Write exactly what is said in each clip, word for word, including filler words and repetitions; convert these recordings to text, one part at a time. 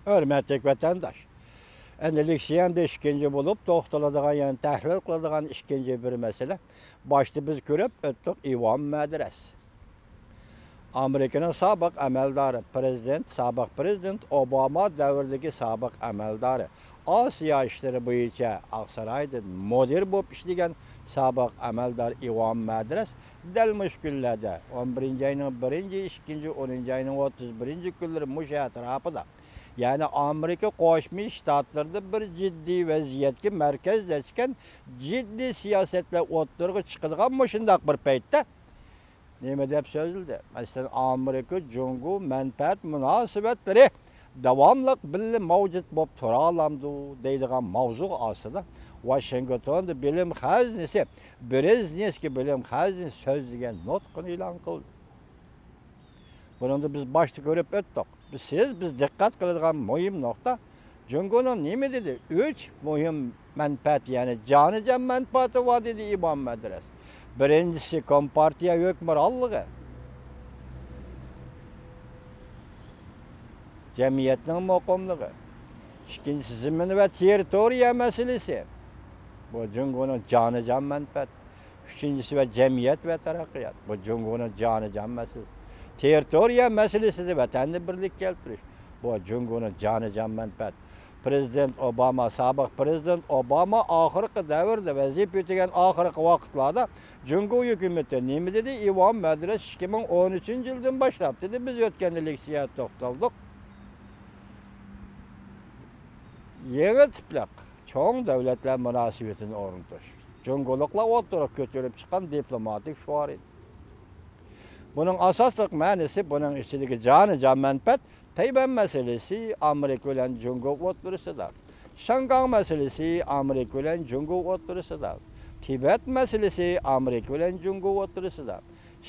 ھۆرمەتلىك ۋەتەنداش، ئەمدى لېكسىيەمدە ئىككىنچى بولۇپ توختىلىدىغان، يەنى تەھلىل قىلىدىغان ئىككىنچى بىر مەسىلە. باشتا بىز كۆرۈپ ئۆتتۇق ئىۋان مەدرەس. ئامېرىكىنىڭ سابىق ئەمەلدارى، پىرېزىدېنت، سابىق پىرېزىدېنت ئوباما دەۋرىدىكى سابىق ئەمەلدارى، ئاسىيا ئىشلىرى بويىچە ئاقسارايدا مۇدىر بولۇپ ئىشلىگەن سابىق ئەمەلدار ئىۋان مەدرەس دەل مۇشۇ كۈنلەردە، ئون بىرىنچى ئاينىڭ بىرىنچى، ئىككىنچى، ئونىنچى ئاينىڭ ئوتتۇز بىرىنچى كۈنلىرى مۇشۇ ئەتراپىدا، يەنى ئامېرىكا قوشما شتاتلىرىدا بىر جىددىي ۋەزىيەتكە مەركەزلەشكەن جىددىي سىياسەتلەر ئوتتۇرىغا چىقىدىغان مۇشۇنداق بىر پەيتتە، نېمە دەپ سۆزلىدى؟ مەسىلەن، ئامېرىكا جۇڭگو مەنپەئەت مۇناسىۋەتلىرى داۋاملىق بىللە مەۋجۇت بولۇپ تۇرالامدۇ دەيدىغان ماۋزۇ ئاستىدا، ۋاشىنگتوندا بىلىم خەزىنىسى، برېزنېۋسكىي بىلىم خەزىنىسى سۆزلىگەن نۇتقىنى ئېلان قىلدى. بۇنىڭدا بىز باشتا كۆرۈپ ئۆتتۇق. سىز، بىز دىققەت قىلىدىغان مۇھىم نۇقتا، جۇڭگونىڭ نېمە دېدى؟ ئۈچ مۇھىم مەنپەئەت، يەنى جانىجان مەنپەئەتى بار دېدى ئىۋان مەدرەس. بىرىنچىسى، كومپارتىيە ھۆكۈمرانلىقى، جەمئىيەتنىڭ مۇقىملىقى. ئىككىنچىسى، زېمىن ۋە تېررىتورىيە مەسىلىسى. بۇ جۇڭگونىڭ جانىجان مەنپەئەتى. ئۈچىنچىسى، ۋە جەمئىيەت ۋە تەرەققىيات. بۇ جۇڭگونىڭ جانىجان مەسىلىسى. تېررىتورىيە مەسىلىسىدە ۋەتەننى بىرلىككە كەلتۈرۈش. بۇ جۇڭگونىڭ جانىجان مەنپەئەت. پىرېزىدېنت ئوباما، سابىق پىرېزىدېنت ئوباما ئاخىرقى دەۋردە ۋەزىپە ئۆتىگەن ئاخىرقى ۋاقىتلاردا جۇڭگو ھۆكۈمىتى نېمە دېدى؟ ئىۋان مەدرەس ئىككى مىڭ ئون ئۈچىنچى يىلدىن باشلاپ دېدى، بىز ئۆتكەندە لېكسىيەدە توختالدۇق. يېڭى تىپلىق چوڭ دۆلەتلەر مۇناسىۋىتىنى ئورنىتىش، جۇڭگولۇقلار ئوتتۇرىغا كۆتۈرۈپ چىققان دىپلوماتىك شوئار ئىدى. بۇنىڭ ئاساسلىق مەنىسى، بۇنىڭ ئىچىدىكى جانىجان مەنپەئەت، تەيۋەن مەسىلىسى ئامېرىكا بىلەن جۇڭگو ئوتتۇرىسىدا، شياڭگاڭ مەسىلىسى ئامېرىكا بىلەن جۇڭگو ئوتتۇرىسىدا، تىبەت مەسىلىسى ئامېرىكا بىلەن جۇڭگو ئوتتۇرىسىدا،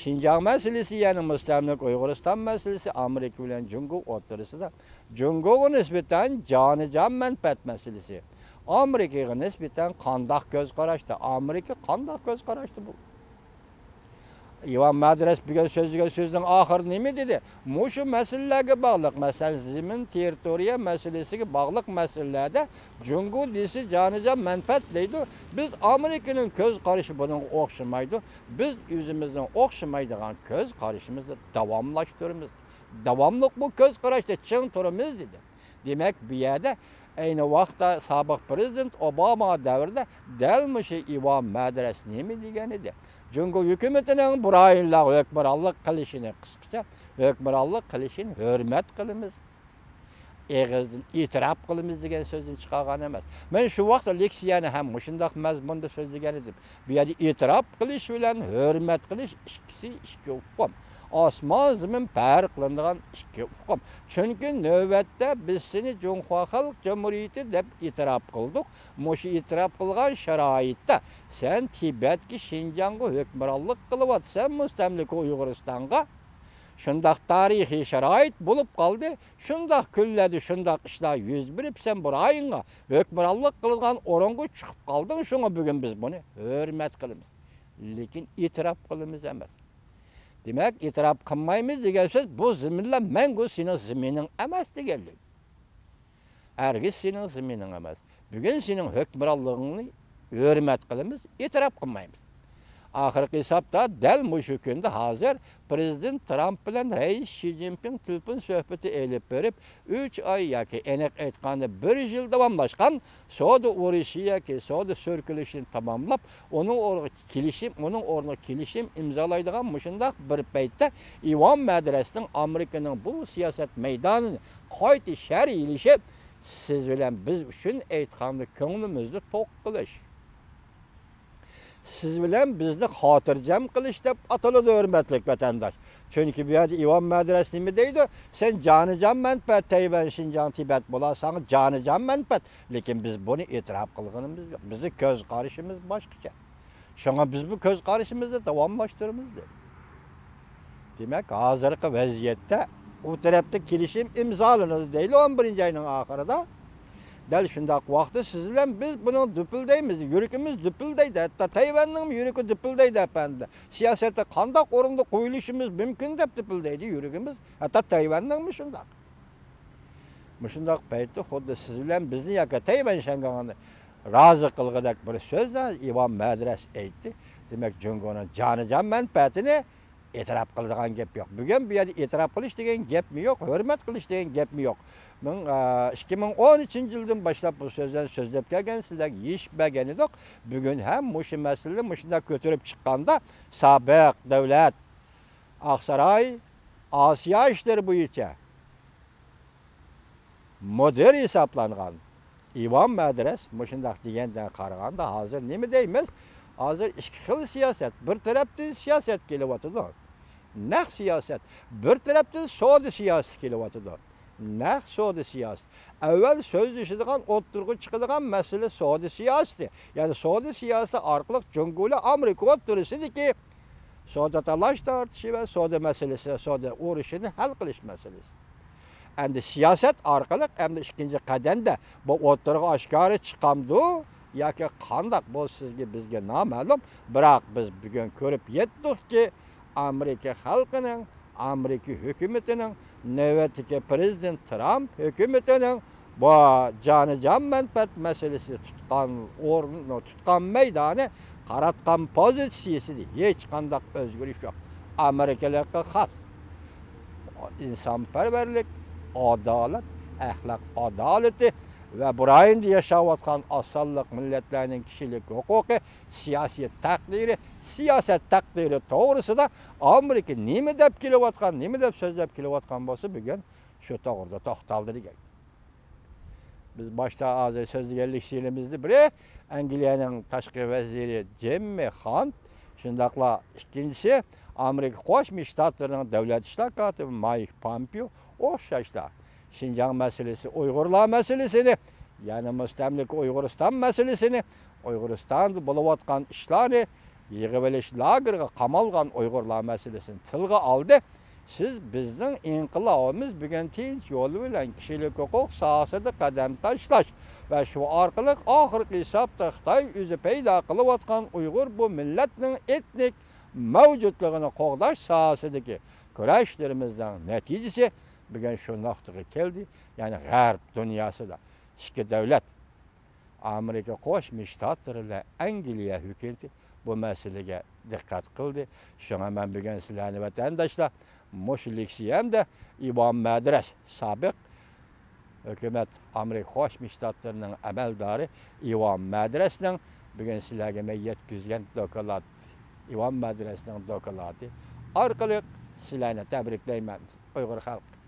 شىنجاڭ مەسىلىسى، يەنى مۇستەملىكە ئۇيغۇرىستان مەسىلىسى ئامېرىكا بىلەن جۇڭگو ئوتتۇرىسىدا، جۇڭگوغا نىسبەتەن جانىجان مەنپەئەت مەسىلىسى. ئامېرىكىغا نىسبەتەن قانداق كۆز قاراشتا؟ ئامېرىكا قانداق كۆز قاراشتا بۇ؟ ئىۋان مادرەس بۈگۈن سۆزلىگەن سۆزىنىڭ ئاخىرىدا نېمە دېدى؟ مۇشۇ مەسىلىلەرگە باغلىق، مەسىلەن، زېمىن، تېررىتورىيە مەسىلىسىگە باغلىق مەسىلىلەردە جۇڭگو دېسە جانىجان مەنپەئەت دەيدۇ. بىز ئامېرىكىنىڭ كۆز قارىشى بۇنىڭغا ئوخشىمايدۇ. بىز ئۆزىمىزنىڭ ئوخشىمايدىغان كۆز قارىشىمىزنى داۋاملاشتۇرىمىز. داۋاملىق بۇ كۆز قاراشتا چىڭ تۇرىمىز، دېدى. دېمەك، بۇ يەردە ئەينى ۋاقىتتا سابىق پىرېزىدېنت ئوباما دەۋرىدە دەل مۇشۇ ئىۋان مادرەس نېمە دېگەن ئىدى؟ جۇڭگو ھۆكۈمىتىنىڭ بۇ رايونلارغا ھۆكۈمرانلىق قىلىشىنى، قىسقىچە، ھۆكۈمرانلىق قىلىشىنى ھۆرمەت قىلىمىز. ئېغىزدىن ئېتىراپ قىلىمىز دېگەن سۆزنى چىقارغان ئەمەس. مەن شۇ ۋاقىتتا لېكسىيەنى ھەم مۇشۇنداق مەزمۇندا سۆزلىگەن ئىدىم. بۇ يەردە ئېتىراپ قىلىش بىلەن ھۆرمەت قىلىش ئىككىسى ئىككى ئۇقۇم. ئاسمان زېمىن پەرقلىنىدىغان ئىككى ئۇقۇم. چۈنكى نۆۋەتتە بىز سېنى جۇڭخۇا خەلق جۇمھۇرىيىتى دەپ ئېتىراپ قىلدۇق. مۇشۇ ئېتىراپ قىلغان شارائىتتا سەن تىبەتكە، شىنجاڭغا ھۆكۈمرانلىق قىلىۋاتىسەن، مۇستەملىكە ئۇيغۇرىستانغا. شۇنداق تارىخىي شارائىت بولۇپ قالدى. شۇنداق كۈنلەردە شۇنداق ئىشلار يۈز بېرىپ، سەن بۇ رايونغا ھۆكۈمرانلىق قىلىدىغان ئورۇنغا چىقىپ قالدىڭ. شۇڭا بۈگۈن بىز بۇنى ھۆرمەت قىلىمىز. لېكىن ئېتىراپ قىلىمىز ئەمەس. دېمەك، ئېتىراپ قىلمايمىز دېگەن سۆز، بۇ زېمىنلار مەڭگۈ سېنىڭ زېمىنىڭ ئەمەس دېگەنلىك. ھەرگىز سېنىڭ زېمىنىڭ ئەمەس. بۈگۈن سېنىڭ ھۆكۈمرانلىقىڭنى ھۆرمەت قىلىمىز، ئېتىراپ قىلمايمىز. ئاخىرقى ھېسابتا دەل مۇشۇ كۈندە ھازىر پىرېزىدېنت ترامپ بىلەن رەئىس شى جىنپىڭ تېلېفون سۆھبىتى ئېلىپ بېرىپ، ئۈچ ئاي ياكى ئېنىق ئېيتقاندا بىر يىل داۋاملاشقان سودا ئۇرۇشى ياكى سودا سۈركىلىشىنى تاماملاپ، ئۇنىڭ ئورنىغا كېلىشىم، ئۇنىڭ ئورنىغا كېلىشىم ئىمزالايدىغان مۇشۇنداق بىر پەيتتە ئىۋان مادرەسنىڭ ئامېرىكىنىڭ بۇ سىياسەت مەيدانىنى قايتا شەرھلىشى سىز بىلەن بىز ئۈچۈن ئېيتقاندا كۆڭلىمىزنى توق قىلىش، سىز بىلەن بىزنى خاتىرجەم قىلىش دەپ ئاتىلىدۇ، ھۆرمەتلىك ۋەتەنداش. چۈنكى بۇ يەردە ئىۋان مادرەس نېمە دەيدۇ؟ سەن جانىجان مەنپەئەت، تەيۋەن، شىنجاڭ، تىبەت بولا ساڭا جانىجان مەنپەئەت. لېكىن بىز بۇنى ئېتىراپ قىلغىنىمىز يوق. بىزنىڭ كۆز قارىشىمىز باشقىچە. شۇڭا بىز بۇ كۆز قارىشىمىزنى داۋاملاشتۇرىمىز، دېدى. دېمەك، ھازىرقى ۋەزىيەتتە ئۇ تەرەپتە كېلىشىم ئىمزالىنىدۇ دەيلى ئون بىرىنچى ئاينىڭ ئاخىرىدا. دەل شۇنداق ۋاقىتتا سىز بىلەن بىز بۇنىڭ دۈپۈلدەيمىز، يۈرىكىمىز دۈپۈلدەيدۇ، ھەتتا تەيۋەننىڭمۇ يۈرىكى دۈپۈلدەيدۇ، ئەپەندى. سىياسەتتە قانداق ئورۇندا قويۇلۇشىمىز مۇمكىن دەپ دۈپۈلدەيدۇ يۈرىكىمىز، ھەتتا تەيۋەننىڭمۇ شۇنداق. مۇشۇنداق پەيتتە خۇددى سىز بىلەن بىزنى ياكى تەيۋەن شياڭگاڭنى رازى قىلغۇدەك بىر سۆزنى ئىۋان مەدرەس ئېيتتى. دېمەك، جۇڭگونىڭ جانىجان مەنپەئەتىنى ئېتىراپ قىلىدىغان گەپ يوق. بۈگۈن بۇ يەردە ئېتىراپ قىلىش دېگەن گەپمۇ يوق، ھۆرمەت قىلىش دېگەن گەپمۇ يوق. مىڭ، ئە، ئىككى مىڭ ئون ئۈچىنچى يىلدىن باشلاپ بۇ سۆزلەرنى سۆزلەپ كەلگەن، سىلەرگە يېشىپ بەرگەن ئىدۇق. بۈگۈن ھەم مۇشۇ مەسىلىنى مۇشۇنداق كۆتۈرۈپ چىققاندا، سابىق دۆلەت ئاقساراي ئاسىيا ئىشلىرى بويىچە مۇدىر ھېسابلانغان ئىۋان مەدرەس مۇشۇنداق دېگەندىن قارىغاندا، ھازىر نېمە دەيمىز؟ ھازىر ئىككى خىل سىياسەت، بىر تەرەپتىن سىياسەت كېلىۋاتىدۇ، نەق سىياسەت، بىر تەرەپتىن سودا سىياسىتى كېلىۋاتىدۇ، نەق سودا سىياسىتى. ئەۋۋەل سۆزلىشىدىغان، ئوتتۇرىغا چىقىدىغان مەسىلە سودا سىياسىتى. يەنى سودا سىياسىتى ئارقىلىق جۇڭگو بىلەن ئامېرىكا ئوتتۇرىسىدىكى سودا تالاش تارتىشى ۋە سودا مەسىلىسى، سودا ئۇرۇشىنى ھەل قىلىش مەسىلىسى. ئەمدى سىياسەت ئارقىلىق، ئەمدى ئىككىنچى قەدەمدە بۇ ئوتتۇرىغا ئاشكارا چىقامدۇ ياكى قانداق، بۇ سىزگە، بىزگە نامەلۇم. بىراق بىز بۈگۈن كۆرۈپ يەتتۇقكى، ئامېرىكا خەلقىنىڭ، ئامېرىكا ھۆكۈمىتىنىڭ، نۆۋەتتىكى پىرېزىدېنت ترامپ ھۆكۈمىتىنىڭ بۇ جانىجان مەنپەئەت مەسىلىسىدە تۇتقان ئورنى، تۇتقان مەيدانى، قاراتقان پوزىتسىيىسىدە ھېچقانداق ئۆزگىرىش يوق. ئامېرىكىلىققا خاس ئىنسانپەرۋەرلىك، ئادالەت، ئەخلاق ئادالىتى ۋە بۇ رايوندا ياشاۋاتقان ئاز سانلىق مىللەتلەرنىڭ كىشىلىك ھوقۇقى، سىياسىي تەقدىرى، سىياسەت تەقدىرى توغرىسىدا ئامېرىكا نېمە دەپ كېلىۋاتقان، نېمە دەپ سۆزلەپ كېلىۋاتقان بولسا، بۈگۈن شۇ توغرىدا توختالدى دېگەن. بىز باشتا ھازىر سۆزلىگەنلىك سىيىنىمىزنى بىرى ئەنگلىيەنىڭ تاشقى ۋەزىرى جېممى خانت، شۇنداقلا ئىككىنچىسى ئامېرىكا قوشما شتاتلىرىنىڭ دۆلەت ئىشلار كاتىپى مايك پامپېئو ئوخشاشلا شىنجاڭ مەسىلىسى، ئۇيغۇرلار مەسىلىسىنى، يەنى مۇستەملىكە ئۇيغۇرىستان مەسىلىسىنى، ئۇيغۇرىستاندا بولۇۋاتقان ئىشلارنى، يىغىۋېلىش لاگېرىغا قامالغان ئۇيغۇرلار مەسىلىسىنى تىلغا ئالدى. سىز بىزنىڭ ئىنقىلابىمىز بۈگۈن تىنچ يول بىلەن كىشىلىك ھوقۇق ساھەسىدە قەدەم تاشلاش ۋە شۇ ئارقىلىق ئاخىرقى ھېسابتا خىتاي ئۆزى پەيدا قىلىۋاتقان ئۇيغۇر بۇ مىللەتنىڭ ئېتنىك مەۋجۇتلۇقىنى قوغداش ساھەسىدىكى كۈرەشلىرىمىزنىڭ نەتىجىسى بۈگۈن شۇ نۇقتىغا كەلدى. يەنى غەرب دۇنياسىدا ئىككى دۆلەت، ئامېرىكا قوشما شتاتلىرى بىلەن ئەنگلىيە ھۆكۈمىتى بۇ مەسىلىگە دىققەت قىلدى. شۇڭا مەن بۈگۈن سىلەرنى، ۋەتەنداشلار، مۇشۇ لېكسىيەمدە ئىۋان مەدرەس، سابىق ھۆكۈمەت، ئامېرىكا قوشما شتاتلىرىنىڭ ئەمەلدارى ئىۋان مەدرەسنىڭ بۈگۈن سىلەرگە مەن يەتكۈزگەن دوكلات، ئىۋان مەدرەسنىڭ دوكلاتى ئارقىلىق سىلەرنى تەبرىكلەيمەن، ئۇيغۇر خەلقى.